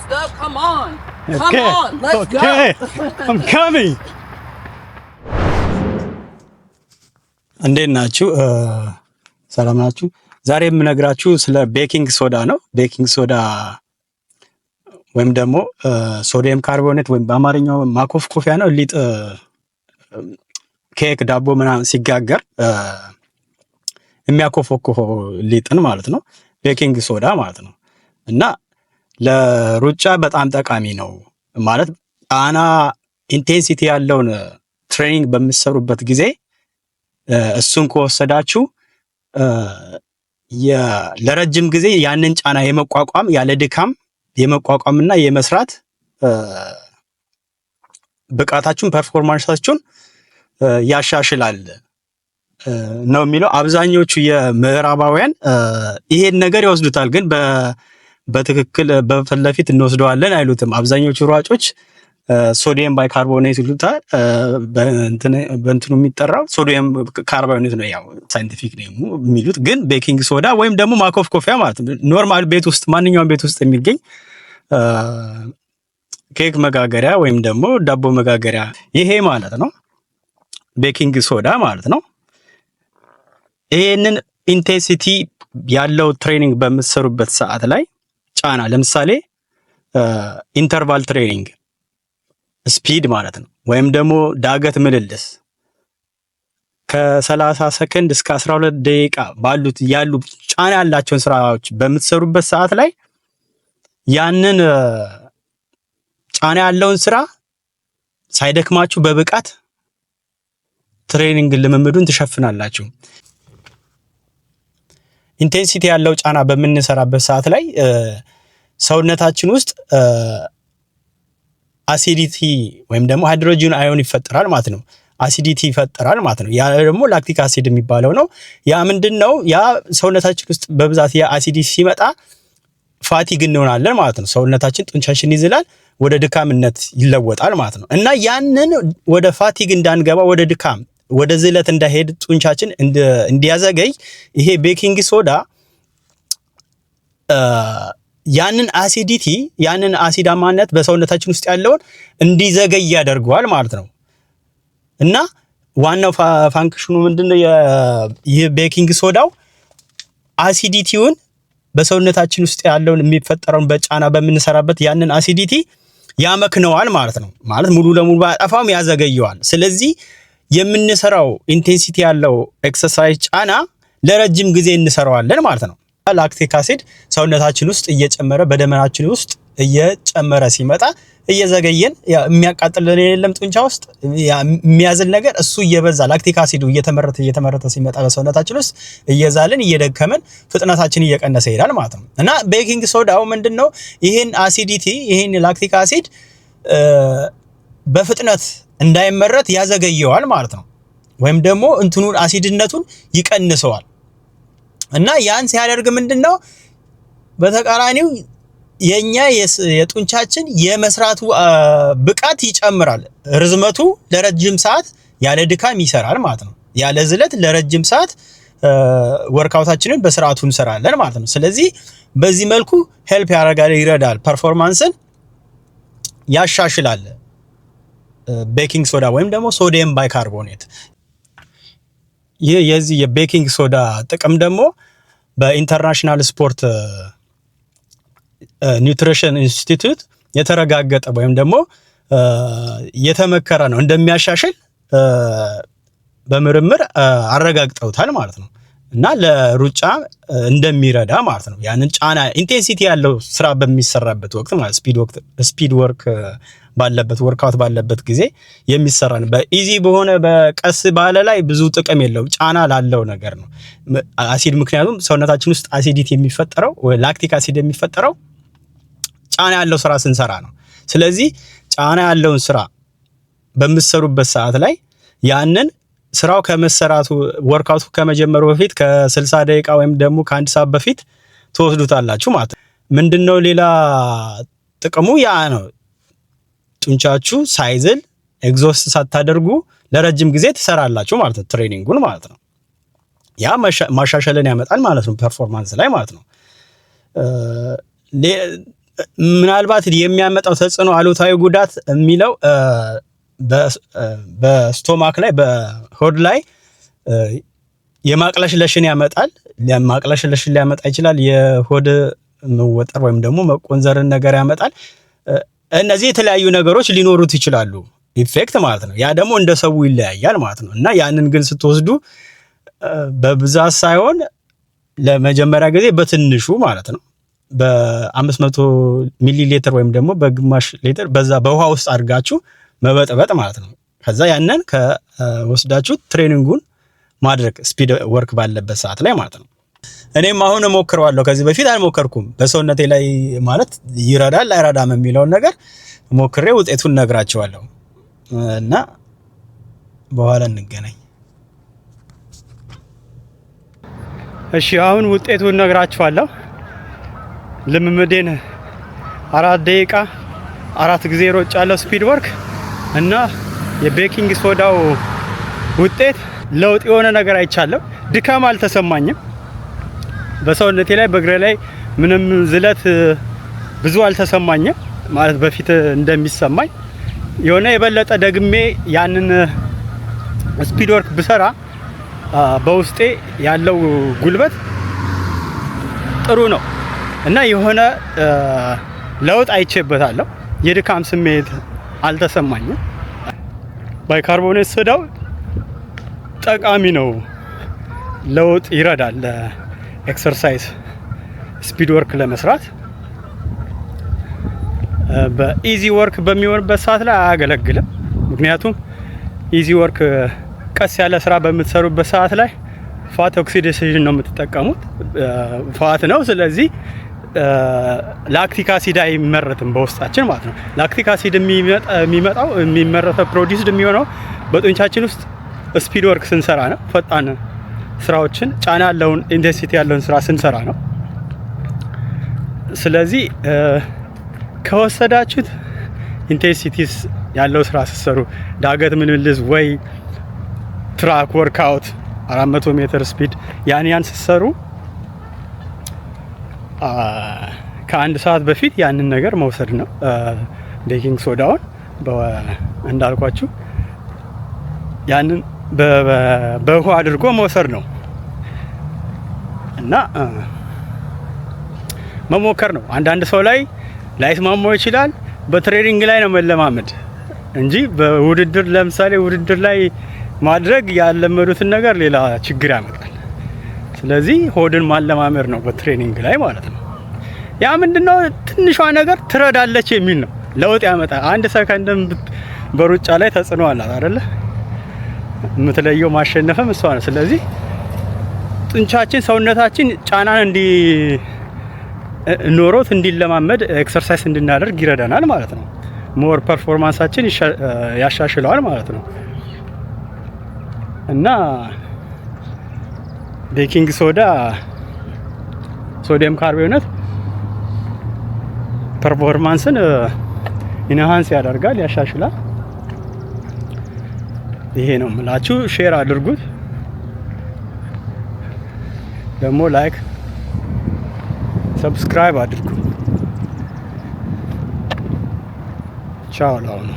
Go. Come on. Come Okay. on. Let's Okay. go. I'm coming. እንዴት ናችሁ? ሰላም ናችሁ? ዛሬ የምነግራችሁ ስለ baking soda ነው። Baking soda ወይም ደግሞ sodium carbonate ወይም በአማርኛው ማኮፍኮፊያ ነው። ሊጥ፣ ኬክ፣ ዳቦ ምናምን ሲጋገር የሚያኮፈኩፈው ሊጥን ማለት ነው። Baking soda ማለት ነው። እና ለሩጫ በጣም ጠቃሚ ነው ማለት ጫና intensity ያለውን training በምትሰሩበት ጊዜ እሱን ከወሰዳችሁ ለረጅም ጊዜ ያንን ጫና የመቋቋም፣ ያለ ድካም የመቋቋምና የመስራት ብቃታችሁን፣ performance ኣችሁን ያሻሽላል ነው የሚለው። አብዛኞቹ የምዕራባውያን ይሄን ነገር ይወስዱታል፣ ግን በትክክል በፊት ለፊት እንወስደዋለን አይሉትም። አብዛኞቹ ሯጮች sodium bicarbonate ይሉታል። በእንትኑ የሚጠራው sodium carbonate ነው፣ ያው scientific name ኡ የሚሉት ግን baking soda ወይም ደግሞ ማኮፍኮፊያ ማለት ነው። Normal ቤት ውስጥ፣ ማንኛውም ቤት ውስጥ የሚገኝ ኬክ መጋገሪያ ወይም ደግሞ ዳቦ መጋገሪያ ይሄ ማለት ነው። Baking soda ማለት ነው። ይሄንን intensity ያለው training በምትሰሩበት ሰዓት ላይ ጫና፣ ለምሳሌ interval training speed ማለት ነው፣ ወይም ደግሞ ዳገት ምልልስ ከ30 ሰከንድ እስከ 12 ደቂቃ ባሉት ያሉ ጫና ያላቸውን ስራዎች በምትሰሩበት ሰዓት ላይ ያንን ጫና ያለውን ስራ ሳይደክማችሁ በብቃት training ልምምዱን ትሸፍናላችሁ። Intensity ያለው ጫና በምንሰራበት ሰዓት ላይ ሰውነታችን ውስጥ acidity ወይም ደግሞ hydrogen ion ይፈጠራል ማለት ነው። Acidity ይፈጠራል ማለት ነው። ያ ደግሞ lactic acid የሚባለው ነው። ያ ምንድን ነው? ያ ሰውነታችን ውስጥ በብዛት ያ acidity ሲመጣ fatigue እንሆናለን ማለት ነው። ሰውነታችን፣ ጡንቻችን ይዝላል፣ ወደ ድካምነት ይለወጣል ማለት ነው። እና ያንን ወደ fatigue እንዳንገባ፣ ወደ ድካም፣ ወደ ዝለት እንዳይሄድ፣ ጡንቻችን እንዲያዘገይ ይሄ baking soda ያንን acidity፣ ያንን አሲዳማነት በሰውነታችን ውስጥ ያለውን እንዲዘገይ ያደርገዋል ማለት ነው። እና ዋናው function ኑ ምንድነው? ይህ baking soda ው acidity ውን በሰውነታችን ውስጥ ያለውን የሚፈጠረውን በጫና በምንሰራበት ያንን acidity ያመክነዋል ማለት ነው። ማለት ሙሉ ለሙሉ ባያጠፋውም ያዘገየዋል። ስለዚህ የምንሰራው intensity ያለው exercise ጫና ለረጅም ጊዜ እንሰራዋለን ማለት ነው። Lactic acid ሰውነታችን ውስጥ እየጨመረ፣ በደማችን ውስጥ እየጨመረ ሲመጣ እየዘገየን የሚያቃጥልን የለም፣ ጡንቻ ውስጥ የሚያዝል ነገር እሱ እየበዛ፣ lactic acid ኡ እየተመረተ እየተመረተ ሲመጣ በሰውነታችን ውስጥ እየዛልን፣ እየደከመን፣ ፍጥነታችን እየቀነሰ ይሄዳል ማለት ነው። እና baking soda ው ምንድን ነው? ይህን acidity፣ ይህን lactic acid በፍጥነት እንዳይመረት ያዘገየዋል ማለት ነው። ወይም ደግሞ እንትኑን አሲድነቱን ይቀንሰዋል። እና ያን ሲያደርግ ምንድን ነው፣ በተቃራኒው የኛ የጡንቻችን የመስራቱ ብቃት ይጨምራል። ርዝመቱ ለረጅም ሰዓት ያለ ድካም ይሰራል ማለት ነው። ያለ ዝለት ለረጅም ሰዓት workout ኣችንን በስርዓቱ እንሰራለን ማለት ነው። ስለዚህ በዚህ መልኩ help ያደርጋል፣ ይረዳል፣ performance ን ያሻሽላል። Baking soda ወይም ደግሞ sodium bicarbonate። ይህ የዚህ የ baking soda ጥቅም ደግሞ በ International Sport Nutrition Institute የተረጋገጠ ወይም ደግሞ የተመከረ ነው። እንደሚያሻሽል በምርምር አረጋግጠውታል ማለት ነው። እና ለሩጫ እንደሚረዳ ማለት ነው። ያንን ጫና intensity ያለው ስራ በሚሰራበት ወቅት ማለት speed work ባለበት፣ workout ባለበት ጊዜ የሚሰራ ነው። በ easy በሆነ፣ በቀስ ባለ ላይ ብዙ ጥቅም የለውም። ጫና ላለው ነገር ነው አሲድ። ምክንያቱም ሰውነታችን ውስጥ acidity የሚፈጠረው፣ lactic acid የሚፈጠረው ጫና ያለው ስራ ስንሰራ ነው። ስለዚህ ጫና ያለውን ስራ በምትሰሩበት ሰዓት ላይ ያንን ስራው ከመሰራቱ፣ workout ኡ ከመጀመሩ በፊት ከ60 ደቂቃ ወይም ደግሞ ከአንድ ሰዓት በፊት ትወስዱታላችሁ ማለት ነው። ምንድነው ሌላ ጥቅሙ? ያ ነው። ጡንቻችሁ ሳይዝል፣ exhaust ሳታደርጉ ለረጅም ጊዜ ትሰራላችሁ ማለት ነው፣ training ኡን ማለት ነው። ያ ማሻሻልን ያመጣል ማለት ነው፣ performance ላይ ማለት ነው። ምናልባት የሚያመጣው ተጽዕኖ፣ አሉታዊ ጉዳት የሚለው በ stomach ላይ፣ በሆድ ላይ የማቅለሽለሽን ያመጣል። ማቅለሽለሽን ሊያመጣ ይችላል። የሆድ መወጠር ወይም ደግሞ መቆንዘርን ነገር ያመጣል። እነዚህ የተለያዩ ነገሮች ሊኖሩት ይችላሉ፣ effect ማለት ነው። ያ ደግሞ እንደ ሰው ይለያያል ማለት ነው። እና ያንን ግን ስትወስዱ በብዛት ሳይሆን ለመጀመሪያ ጊዜ በትንሹ ማለት ነው፣ በ500 ሚሊ ሊትር ወይም ደግሞ በግማሽ ሊትር በዛ በውሃ ውስጥ አድርጋችሁ መበጥበጥ ማለት ነው። ከዛ ያንን ከወስዳችሁ training ኡን ማድረግ speed work ባለበት ሰዓት ላይ ማለት ነው። እኔም አሁን እሞክረዋለሁ። ከዚህ በፊት አልሞከርኩም። በሰውነቴ ላይ ማለት ይረዳል አይረዳም የሚለውን ነገር ሞክሬ ውጤቱን እነግራችኋለሁ እና በኋላ እንገናኝ። እሺ፣ አሁን ውጤቱን እነግራችኋለሁ። ልምምዴን 4 ደቂቃ አራት ጊዜ ሮጫለሁ speed work እና የ baking soda ው ውጤት ለውጥ የሆነ ነገር አይቻለሁ። ድካም አልተሰማኝም። በሰውነቴ ላይ፣ በእግሬ ላይ ምንም ዝለት ብዙ አልተሰማኝም። ማለት በፊት እንደሚሰማኝ የሆነ የበለጠ ደግሜ ያንን speed work ብሰራ በውስጤ ያለው ጉልበት ጥሩ ነው እና የሆነ ለውጥ አይቼበታለሁ። የድካም ስሜት አልተሰማኝም። Bicarbonate soda ው ጠቃሚ ነው፣ ለውጥ ይረዳል። ለ exercise speed work ለመስራት። በ easy work በሚሆንበት ሰዓት ላይ አያገለግልም። ምክንያቱም easy work፣ ቀስ ያለ ስራ በምትሰሩበት ሰዓት ላይ fat oxidation ነው የምትጠቀሙት፣ fat ነው። ስለዚህ lactic acid አይመረትም በውስጣችን ማለት ነው። Lactic acid የሚመጣው፣ የሚመረተው፣ produced የሚሆነው በጡንቻችን ውስጥ speed work ስንሰራ ነው። ፈጣን ስራዎችን፣ ጫና ያለውን፣ intensity ያለውን ስራ ስንሰራ ነው። ስለዚህ ከወሰዳችሁት intensity ያለው ስራ ስትሰሩ፣ ዳገት ምልልስ ወይ track workout 400 ሜትር speed ያን ስትሰሩ ከአንድ ሰዓት በፊት ያንን ነገር መውሰድ ነው። Baking soda ውን እንዳልኳችሁ ያንን በውሃ አድርጎ መውሰድ ነው እና መሞከር ነው። አንዳንድ ሰው ላይ ላይስማማው ይችላል። በ training ላይ ነው መለማመድ እንጂ በውድድር፣ ለምሳሌ ውድድር ላይ ማድረግ ያለመዱትን ነገር ሌላ ችግር ያመጣል። ስለዚህ ሆድን ማለማመድ ነው በ training ላይ ማለት ነው። ያ ምንድነው፣ ትንሿ ነገር ትረዳለች የሚል ነው። ለውጥ ያመጣል። አንድ ሰከንድም በሩጫ ላይ ተጽዕኖ አላት አይደለ? የምትለየው ማሸነፍም እሷ ነው። ስለዚህ ጡንቻችን፣ ሰውነታችን ጫናን እንዲ ኖሮት እንዲለማመድ exercise እንድናደርግ ይረዳናል ማለት ነው። More performance ኣችን ያሻሽለዋል ማለት ነው። እና baking soda፣ sodium carbonate performance ን enhance ያደርጋል፣ ያሻሽላል። ይሄ ነው የምላችሁ። Share አድርጉት፣ ደግሞ like፣ subscribe አድርጉ። ቻው ለአሁኑ።